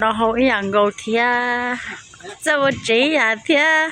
Rau hauv ib yam nkaus thiab, txawj ua tsev ib yam thiab.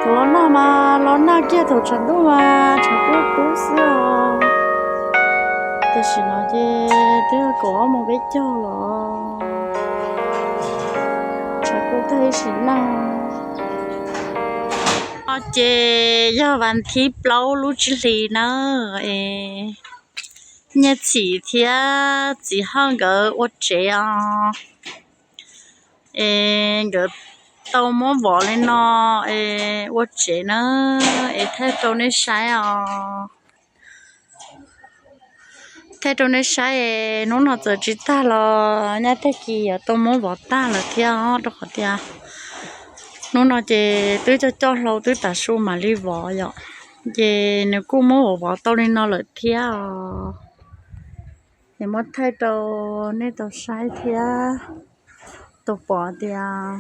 Thaum los nag mas los nag kiag thaum tshav ntuj mas tshav kub kub xwb os. Tam sim no ces twb kaum ob moos peb caug los tshav kub tag ib sim neej. No ces yog vas thib plaub lub tsib hlis na, es Nyiaj Txhim thiab txiv Hawj nkawd ua tsev os. Es nkawd tau muab vov li no es ua tsev na, es thaij rau nej saib os. Thaij rau nej saib es hnub no txawm tsis tag los nyaj tag kis yuav tau muab vov tag lawm thiab os, rau qhov tias hnub no ces twb coj coj hlau twb tav su mam li vov yom. Ces nws kuj muab vov vov tau li no lawm thiab os. Es muab thaij rau nej tau saib thiab tau pom tias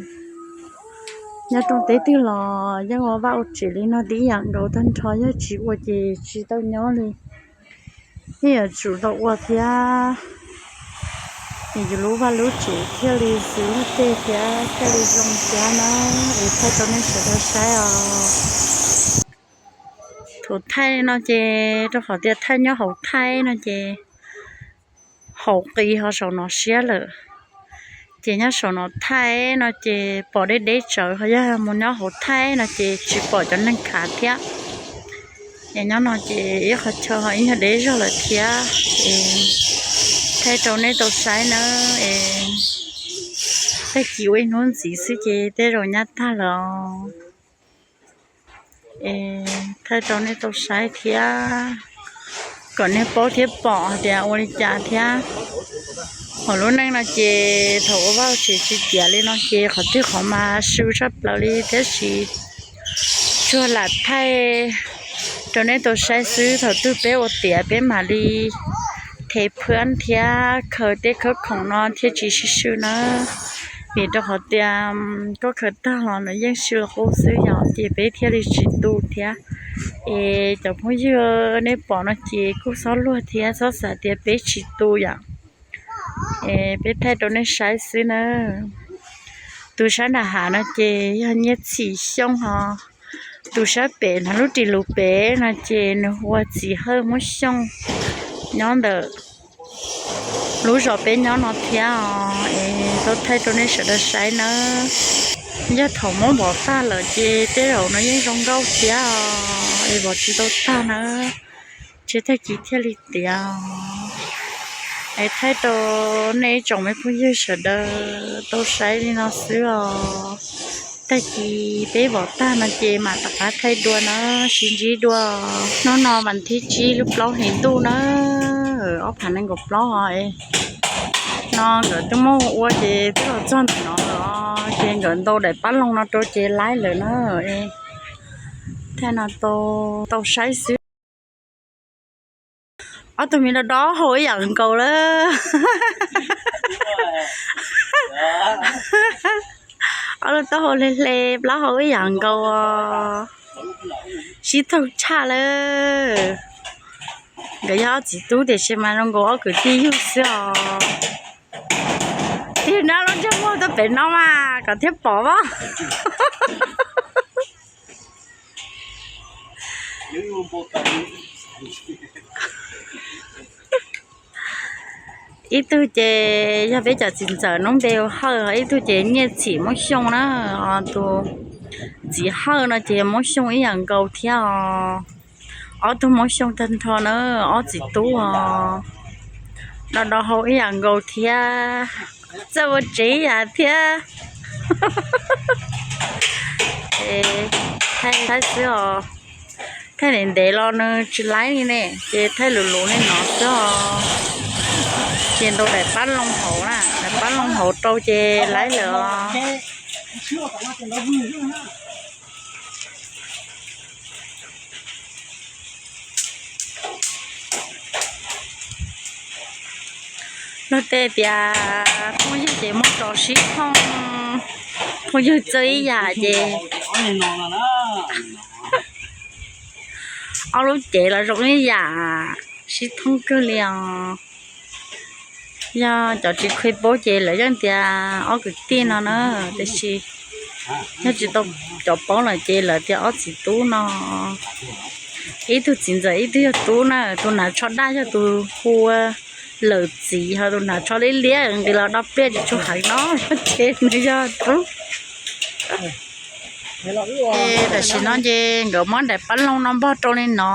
nyob rooj teb twg los yeej ua vaj ua tsev li no tib yam nkaus tag nrho, yog tsis ua ces tsis tau nyob li. Yeej yuav tsum tau ua thiab, es yus lub vaj lub tsev thiaj li xws luag tej thiab thiaj li zoo thiab na. Es thaij rau nej sawv daws saib os. Thaum thaij no ces rau qhov tias thaij nyob hauv thaij no ces hauv qis ho saum no siab lawm. Ces nyob saum no thaij no ces pom deb deb tsawv, ho yog mus nyob hauv thaij no ces tsis pom cov neeg khav thiab. Es nyob no ces ib qhov chaw ho ib nyuag deb zog lawm thiab. Es thaij rau nej tau saib na. Es tag kis ua ib hnub ntxiv xwb ces tej zaum nyaj tag lawm os. Es thaij rau nej tau saib thiab kom nej paub thiab pom hais tias ua li cas thiab. Hauv lub neej no ces thaum ua vaj tsev tsis tiav li no ces qhov twg qhov mas su tshaj plaws li, tab sis tsuas lam thaij rau nej tau saib xwb. Thaum twg peb ua tiav peb mam li thev phab thiab khaws tej khawb khoom no thiaj tsis sib swb na. Vim rau qhov tias koj khaws tag los nws yeej sib qub xwb yom, ces peb thiaj li tsis tu thiab. Es cov phooj ywg nej pom no ces kuj txhob luag thiab txhob xav tias peb tsis tu yom. Es peb thaij rau nej saib xwb na. Tus sab nram hav no ces yog Nyiaj Txhim Xyooj ho, tus sab pem no lub ris lus pem no ces nws hu ua Txiv Hawj Hmoob Xyooj, nyob ntawm lub zos peb nyob no thiab os. Es tau thaij rau nej sawv daws saib nawb. Yog thaum muab vov tag lawm ces tej zaum no yeej zoo nkauj thiab os, es vov tsis tau tag na, tseg tag kis thiaj li tiav. Es thaij rau nej ib tsoom me phooj ywg sawv daws tau saib li no xwb os. Tag kis peb vov tag no ces mam rov qab thaij dua na, sib ntsib dua. Hnub no vas thib tsib lub plaub hlis ntuj na, ob phav nees nkaum plaub os. No nkawd twb muab ua ces twb los txog ntawm no lawm os, ces nkawd ntaus daim pab loog no rau ces laib lawm na. Thaij no tau saib xwb. Ob tug me dob dob hau ib yam nkaus lawm. Ob lub taub hau hle hle, plaub hau ib yam nkaus os. Sib thaug tshaj lawm. Nkawd yog ob txiv tub tiam sis mas zoo nkaus ob kwv tij yug xwb os. Tig nab lub ntsej muag tuaj pem no mas kom thiaj pom as. Ib tug ces yog peb cov txiv ntxawm noob npe hu Hawj, ib tug ces Nyiaj Txhim Moob Xyooj na. Tus txiv Hawj no ces Moob Xyooj ib yam nkaus thiab os. Ob tug Moob Xyooj tag nrho na, ob txiv tub os. Do do hau ib yam nkaus thiab, txawj ua tsev ib yam thiab. Thaij xwb os, thaij ntev ntev los nws tsis laib li ne, ces thaij luv luv li no xwb os. Ces ntaus daim pab loo hauv na, daim pab loo hauv rau ces laib lawm os. Luag tej tias phooj ywg ces muab tso sib thooj, phooj ywg txawj ib yam ces ob lub cev los zoo ib yam, sib thooj kawg li os. Yog cov tsis kheev paub ces lawv yeej tias ob kwv tij no na, tiam sis yog tsis tau cov paub lawm ces lawv tias ob txiv tub no. Ib tug txiv ntxawm ib tug yog tub na, tus hnav tsho daj yog tus hu ua lawm txiv, ho tus hnav tsho liab liab nqis los do pliaj tsis tshua heev no ces nws yog tub. Tam sim no ces nkawd muab daim pab loo no npog rau li no.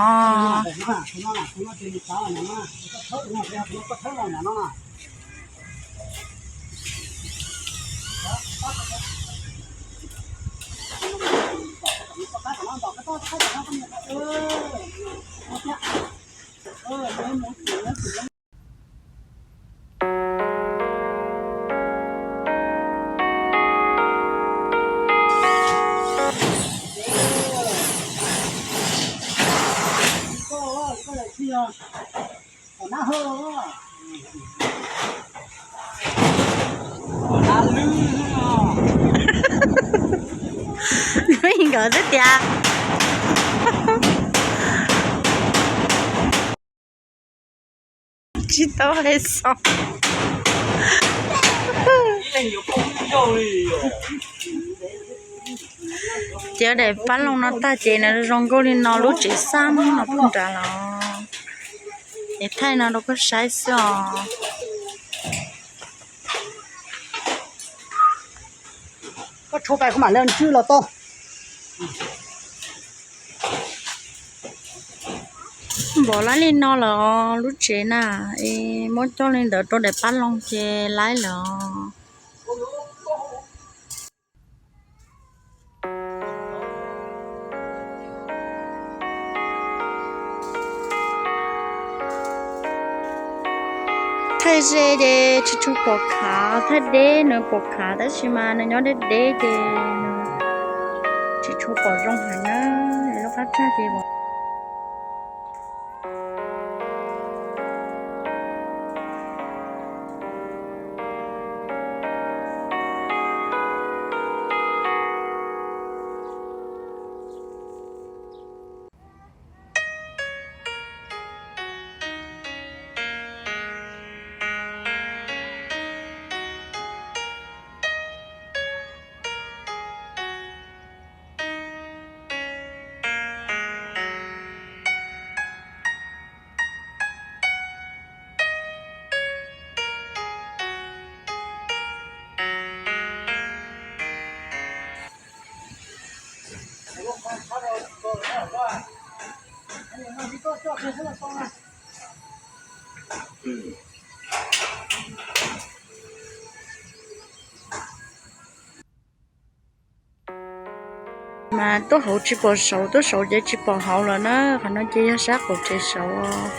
Nkawd twb tias tsis tau hais xov. Ces daim pab loo no tag ces nws zoo nkauj li no, lub tsev xab no pub nrad los. Es thaij no rau koj saib xwb os. Koj tshuab pais kuv mam li ntswj los tau. Npog laib li no lawm lub tsev na, es muab coj li ntawd rau daim pab loo ces laib lawm os. Thaij ze ces tsis tshua pom khav, thaij deb nws pom khav tab sis mas nws nyob deb deb ces tsis tshua pom zoo heev na, lub qab tsag ces Mas tuaj hauv tsis pom saud, tuaj saud ces tsis pom hauv lawm na. Qhov no ces yog sab qaum tsev saud.